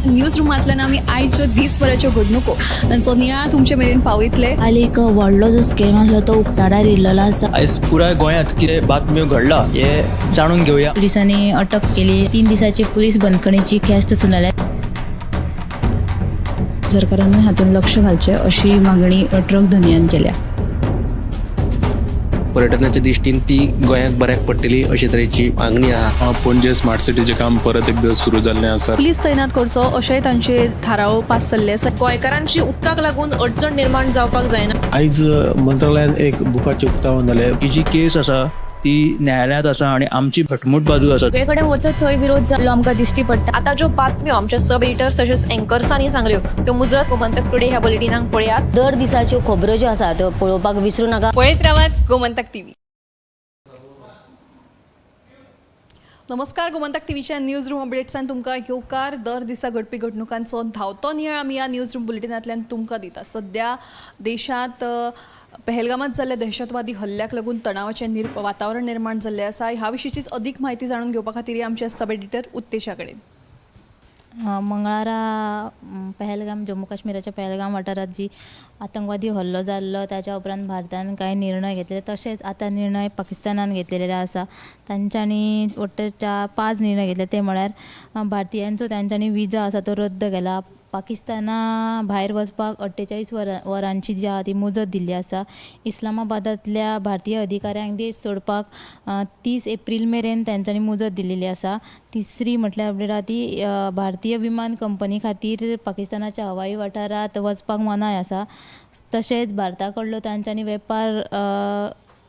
News रुमांतल्यान आमी आयच्यो दीसभराच्यो घडणुको तांचो नियाळ तुमचे मेरेन पावयतले. हाली एक व्हडलो जो स्कॅम आसलो तो उक्ताडार येयल्लो आसा. आयज पुराय गोंयांत कितें बातम्यो घडला हे जाणून घेवया. पोलिसांनी अटक केली. 3 दिसाची पोलीस बंदखणीची ख्यास्त सुनावल्या. सरकारान हातूंत लक्ष घालचें अशी मागणी ट्रक धनयान केल्या. पर्यटनाच्या दृश्टीन ती गोंयाक बऱ्याक पडटली अशे तरेची मागणी आहा. पणजे स्मार्ट सिटीचें काम परत एकदां सुरू जाल्लें आसा. पुलीस तैनात करचो अशेंय तांचे थाराव पास जाल्ले आसा. गोंयकारांची उदकाक लागून अडचण निर्माण जावपाक जायना. आयज मंत्रालयान एक बुकाचें उक्तावण जालें. ही जी केस आसा ती न्यायालयांत आसा आनी आमची घटमूट बाजू आसा. सगळे कडेन वचत थंय विरोध जाल्लो आमकां दिश्टी पडटा. आतां ज्यो बातम्यो आमच्या सब एडिटर्स तशेंच एंकर्सांनी सांगल्यो त्यो मुजरत गोमंतक टुडे ह्या बुलेटिनाक पळयात. दर दिसाच्यो खबरो ज्यो आसा त्यो पळोवपाक विसरूं नाका. पळयत रावात गोमंतक टीव्ही. नमस्कार, गोमंतक टीव्हीच्या न्यूज रूम अपडेट्सान तुमकां येवकार. दर दिसा घडपी घडणुकांचो धांवतो नियाळ आमी ह्या न्यूज रूम बुलेटिनांतल्यान तुमकां दितात. सद्या देशांत पहलगामात जाल्ल्या दहशतवादी हल्ल्याक लागून तणावाचें वातावरण निर्माण जाल्लें आसा. ह्या विशींचीच अदीक म्हायती जाणून घेवपा खातीर आमच्या सब एडिटर उत्तेशा कडेन. मंगळारा पहलगाम, जम्मू काश्मीराच्या पहलगाम वाठारांत जी आतंकवादी हल्लो जाल्लो ताच्या उपरांत भारतान कांय निर्णय घेतले, तशेंच आतां निर्णय पाकिस्तानान घेतलेले आसा. तांच्यांनी वट्ट 4-5 निर्णय घेतले. ते म्हळ्यार भारतीयांचो तांच्यांनी विजा आसा तो रद्द केला. पाकिस्ताना भायर वचपाक 48 वरांची जी आहा ती मुजत दिल्ली आसा. इस्लामाबादांतल्या भारतीय अधिकाऱ्यांक देश सोडपाक 30 एप्रील मेरेन तांच्यांनी मुजत दिल्ली आसा. तिसरी म्हटल्यार अपडेट आहा ती भारतीय विमान कंपनी खातीर पाकिस्तानाच्या हवाई वाठारांत वचपाक मनाय आसा. तशेंच भारता कडलो तांच्यांनी वेपार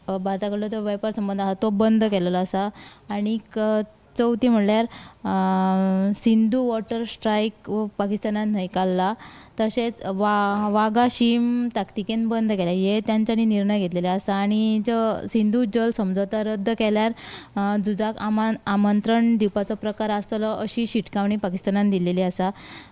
भारता कडलो जो वेपार संबंद आसा तो बंद केलेलो आसा. आनीक चवथी म्हणल्यार सिंधू वॉटर स्ट्रायक पाकिस्तानान न्हयकारला. तशेंच वागा शीम ताकतिकेन बंद केल्या. हे तांच्यांनी निर्णय घेतलेले आसा. आनी जो सिंधू जल समजोता रद्द केल्यार झुजाक आमंत्रण दिवपाचो प्रकार आसतलो अशी शिटकावणी पाकिस्तानान दिल्लेली आसा.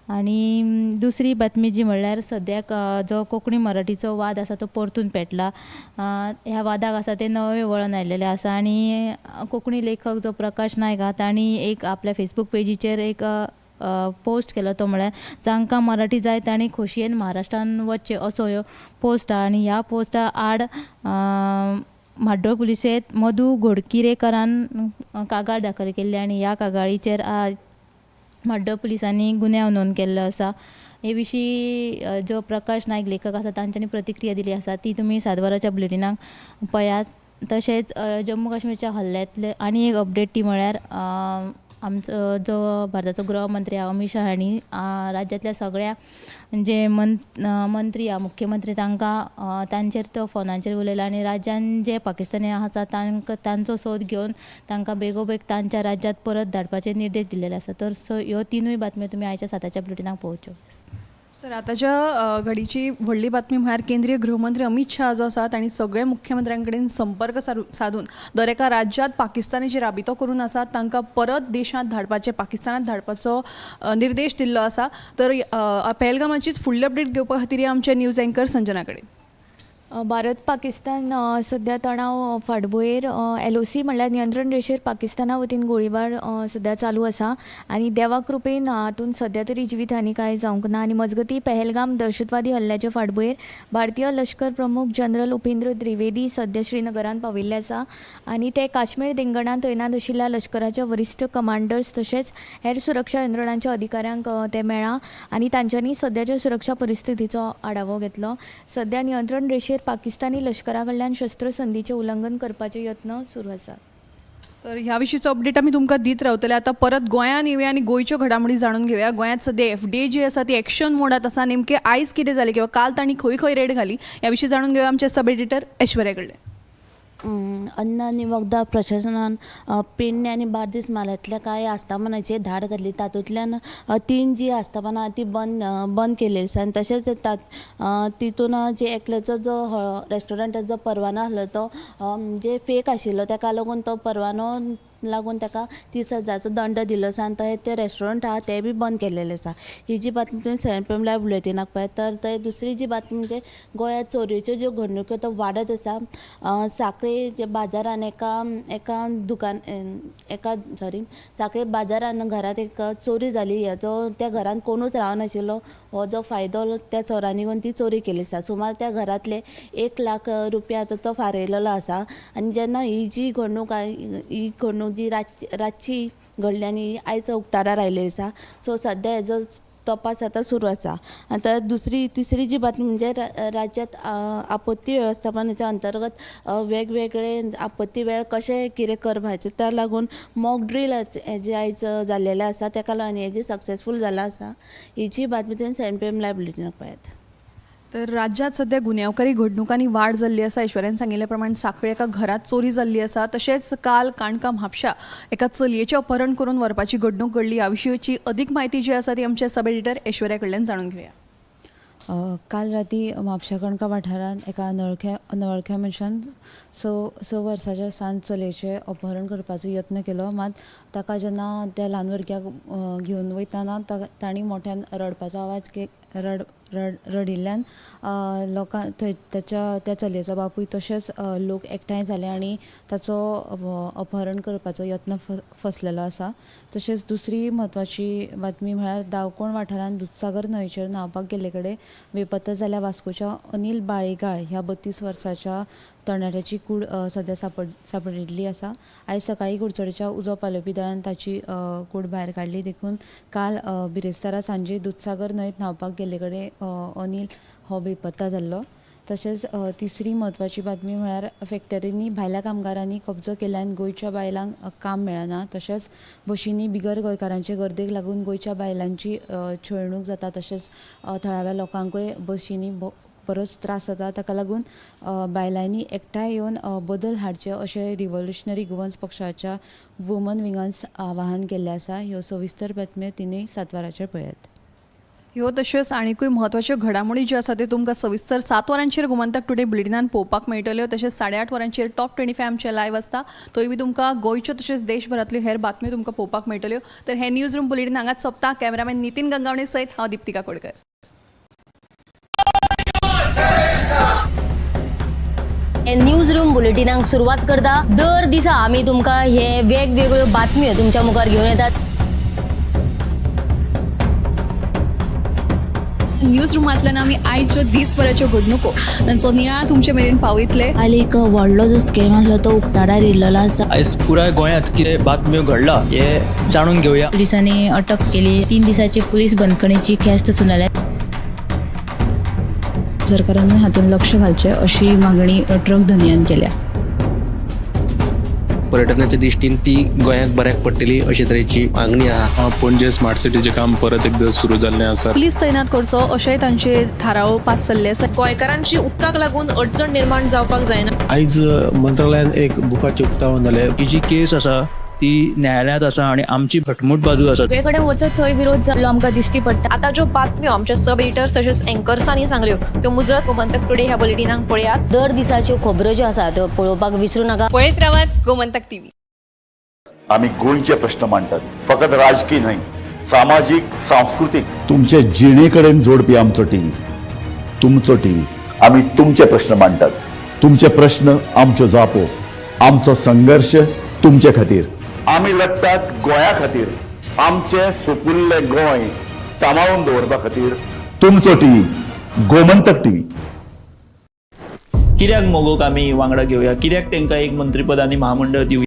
आनी दुसरी बातमी जी म्हणल्यार सद्याक जो कोंकणी मराठीचो वाद आसा तो परतून पेटला. ह्या वादाक आसा ते नवे वळण आयिल्लें आसा. आनी कोंकणी लेखक जो प्रकाश नायक आहा तांणी एक आपल्या फेसबूक पेजीचेर एक पोस्ट केलो. तो म्हळ्यार जांकां मराठी जाय तांणी खोशयेन महाराष्ट्रान वचचें असो ह्यो पोस्ट आहा. आनी ह्या पोस्टा आड म्हाड्डोळ पुलिशेंत मधू घोडकिरेकरान कागाळ दाखल केल्ली आनी ह्या कागाळीचेर आज म्हाड्डोळ पुलिसांनी गुन्यांव नोंद केल्लो आसा. हे विशीं जो प्रकाश नायक लेखक आसा तांच्यांनी प्रतिक्रिया दिली आसा ती तुमी 7 वरांच्या बुलेटिनाक पळयात. तशेंच जम्मू काश्मीरच्या हल्ल्यांतले आनी एक अपडेट ती म्हळ्यार आमचो जो भारताचो गृहमंत्री आहा अमीत शाह हांणी राज्यांतल्या सगळ्या जे मंत्री आहा मुख्यमंत्री तांकां तांचेर तो फोनाचेर उलयला आनी राज्यान जे पाकिस्तानी आसा तांकां तांचो सोद घेवन तांकां बेगोबेग तांच्या राज्यांत परत धाडपाचे निर्देश दिल्लेले आसा. तर सो ह्यो 3 बातम्यो तुमी आयच्या 7च्या बुलेटिनाक पळोवच्यो. तर आतांच्या घडीची व्हडली बातमी म्हळ्यार केंद्रीय गृहमंत्री अमीत शाह जो आसा तांणी सगळे मुख्यमंत्र्यां कडेन संपर्क साधून दर एका राज्यांत पाकिस्तानी जे राबितो करून आसात तांकां परत देशांत धाडपाचे, पाकिस्तानांत धाडपाचो निर्देश दिल्लो आसा. तर पहलगामाचीच फुडली अपडेट घेवपा खातीर आमचे न्यूज एंकर संजना कडेन. भारत पाकिस्तान सद्या तणाव फाटभुंयेर LOC म्हणल्यार नियंत्रण रेशेर पाकिस्ताना वतीन गोळीबार सद्या चालू आसा आनी देवा कृपेन हातूंत सद्या तरी जिवीत हानी कांय जावंक ना. आनी मजगती पहलगाम दहशतवादी हल्ल्याचे फाटभुंयेर भारतीय लश्कर प्रमुख जनरल उपेंद्र द्विवेदी सद्या श्रीनगरान पाविल्ले आसा आनी ते काश्मीर देंगणांत तैनात आशिल्ल्या लश्कराच्या वरिश्ठ कमांडर्स तशेंच हेर सुरक्षा यंत्रणांच्या अधिकाऱ्यांक ते मेळ्ळा आनी तांच्यांनी सद्याच्या सुरक्षा परिस्थितीचो आढावो घेतलो. सद्या नियंत्रण रेशेर पाकिस्तानी लश्करा कडल्यान शस्त्रसंधीचें उल्लंघन करपाचे यत्न सुरू आसात. तर ह्या विशींचो अपडेट आमी तुमकां दीत रावतले. आतां परत गोंयांत येवया आनी गोंयच्यो घडामोडी जाणून घेवया. गोंयांत सद्या FDA जी आसा ती एक्शन मोडांत आसा. नेमकें आयज कितें जालें किंवा काल तांणी खंय खंय रेड घाली ह्या विशीं जाणून घेवया आमचे सब एडिटर ऐश्वर्या कडल्यान. अन्न आनी वखदां प्रशासनान पेडणे आनी बार्देस म्हालांतल्या कांय आस्थापनाचेर धाड घातली. तातूंतल्यान 3 जी आस्थापनां ती बंद केल्ली आसा. आनी तशेंच तितून जे एकल्याचो जो रेस्टॉरंटाचो परवानो आसलो तो म्हणजे फेक आशिल्लो, ताका लागून तो परवानो लागून ताका 30,000चो दंड दिलो आसा आनी थंय तें रेस्टॉरंट आहा तें बी बंद केल्लेलें आसा. ही जी बातमी तुमी 7 PM live बुलेटिनाक पळयात. तर थंय दुसरी जी बातमी म्हणजे गोंयांत चोरयेच्यो ज्यो घडणुक्यो त्यो वाडत आसा. साखळे जे बाजारान एका दुकान एका सॉरी साखळे बाजारान घरांत एक चोरी जाली. हेजो त्या घरान कोणूच रावनाशिल्लो, हो जो फायदो त्या चोरांनी घेवन ती चोरी केली आसा. सुमार त्या घरांतले 1 लाख रुपया तो फारयलेलो आसा. आनी जेन्ना ही जी घडणूक ही घडणूक जी रातची घडली आनी आयज उक्ताडार आयिल्ली आसा. सो सद्या हेजो तपास आतां सुरू आसा. आतां तिसरी जी बातमी म्हणजे राज्यांत आपत्ती वेवस्थापनाच्या अंतर्गत वेगवेगळे आपत्ती वेळ कशें कितें करपाचें त्या लागून मॉक ड्रील जे आयज जाल्लेलें आसा ताका लागून हें जें सक्सेसफूल जालां आसा. ही जी बातमी तुवें 7 PM live बुलेटिनाक पळयात. तर राज्यात सध्या गुन्यांवकारी घडणुकांनी वाड जाल्ली आसा. ऐश्वर्यान सांगिल्ल्या प्रमाण साखळे एका घरात चोरी जाल्ली आसा. तशेंच काल काणका म्हापशा एका चलयेचें अपहरण करून व्हरपाची घडणूक घडली. ह्या विशींची अदीक म्हायती जी आसा ती आमचे सब एडिटर ऐश्वर्या कडल्यान जाणून घेवया. काल राती म्हापशा कणका वाठारांत एका अनवळख्या मनशान 6 वर्साच्या सान चलयेचें अपहरण करपाचो यत्न केलो. मात ताका जेन्ना त्या ल्हान भुरग्याक घेवन वयतना तांणी मोठ्यान रडपाचो आवाज रडिल्ल्यान लोकां थंय त्या चलयेचो बापूय तशेंच लोक एकठांय जाले आनी ताचो अपहरण करपाचो यत्न फसलेलो आसा. तशेंच दुसरी म्हत्वाची बातमी म्हळ्यार दावकोण वाठारांत दुदसागर न्हंयचेर न्हांवपाक गेल्ले कडेन बेपत्ता जाल्ल्या वास्कोच्या अनिल बाळेगाळ ह्या 32 वर्साच्या तरणाट्याची कूड सद्या सापडिल्ली आसा. आयज सकाळीं कुडचडेच्या उजो पालोवपी दळान ताची कूड भायर काडली. देखून काल बिरेस्तारा सांजे दुदसागर न्हंयेंत न्हांवपाक गेल्ले कडेन अनिल हो बेपत्ता जाल्लो. तशेंच तिसरी म्हत्वाची बातमी म्हळ्यार फॅक्टरींनी भायल्या कामगारांनी कब्जो केल्ल्यान गोंयच्या बायलांक काम मेळना. तशेंच बशींनी बिगर गोंयकारांचे गर्देक लागून गोंयच्या बायलांची छळणूक जाता. तशेंच थळाव्या लोकांकूय बशींनी बरोच त्रास जाता. ताका लागून बायलांनी एकठांय येवन बदल हाडचे अशें रिव्होल्युशनरी गोवन्स पक्षाच्या वुमन विंगान आवाहन केल्लें आसा. ह्यो सविस्तर बातम्यो 3-7 वरांचेर पळयात. ह्यो तश्योच आनिकूय म्हत्वाच्यो घडामोडी ज्यो आसा त्यो तुमकां सविस्तर 7 वरांचेर गोमंतक टुडे बुलेटिनान पळोवपाक मेळटल्यो. तशेंच 8:30 वरांचेर टॉप 25 आमचें लायव्ह आसता, थंय बी तुमकां गोंयच्यो तशेंच देशभरांतल्यो हेर बातम्यो तुमकां पळोवपाक मेळटल्यो. तर हें न्यूज रूम बुलेटीन हांगाच सोंपता. कॅमेरामॅन नितीन गंगावणे सयत हांव दीप्तिका कोडकर. न्यूज रूम बुलेटिनाक सुरवात करता. दर दिसा आमी तुमकां हे वेगवेगळ्यो बातम्यो तुमच्या मुखार घेवन येतात. न्यूज रुमांतल्यान आमी आयच्यो दीसभराच्यो घडणुको तांचो नियाळ तुमचे मेरेन पावयतले. काल एक व्हडलो जो स्कॅम आसलो तो उक्ताडार येयल्लो आसा. आयज पुराय गोंयांत कितें बातम्यो घडला हे जाणून घेवया. पुलिसांनी अटक केली. 3 दिसाची पुलीस बंदखणीची ख्यास्त सुनायल्या. सरकारान हातूंत लक्ष घालचें अशी मागणी ट्रक धनयान केल्या. पर्यटनाच्या दृश्टीन ती गोंयाक बऱ्याक पडटली अशे तरेची मागणी आहा. पणजे स्मार्ट सिटीचें काम परत एकदां सुरू जाल्लें आसा. पुलीस तैनात करचो अशेंय तांचे थाराव पास जाल्ले आसा. गोंयकारांची उदकाक लागून अडचण निर्माण जावपाक जायना. आयज मंत्रालयान एक बुकाचें उक्तावण जालें. ही जी केस आसा ती न्यायालयांत आसा आनी आमची घटमूट बाजू आसा. सगळे कडेन वचत थंय विरोध जाल्लो आमकां दिश्टी पडटा. आतां ज्यो बातम्यो आमच्या सब एडिटर्स तशेंच एंकर्सांनी सांगल्यो त्यो मुजरत गोमंतक टुडे ह्या बुलेटिनाक पळयात. दर दिसाच्यो खबरो ज्यो आसा त्यो पळोवपाक विसरू नाका. पळयत रावात गोमंतक टीव्ही. आमी गोंयचे प्रश्न मांडटात, फकत राजकीय न्हय, सामाजीक, सांस्कृतीक, तुमचे जिणे कडेन जोडपी आमचो टीव्ही, तुमचो टीव्ही. आमी तुमचे प्रश्न मांडटात, तुमचे प्रश्न आमच्यो जापो, आमचो संघर्श तुमचे खातीर. आमी लढटात गोंया खातीर, आमचें सुपुल्लें गोंय सांबाळून दवरपा खातीर. तुमचो टीव्ही, गोमंतक टीव्ही. कित्याक मोगोक आमी वांगडा घेवया, कित्याक तांकां एक मंत्रीपद आनी महामंडळ दिवया?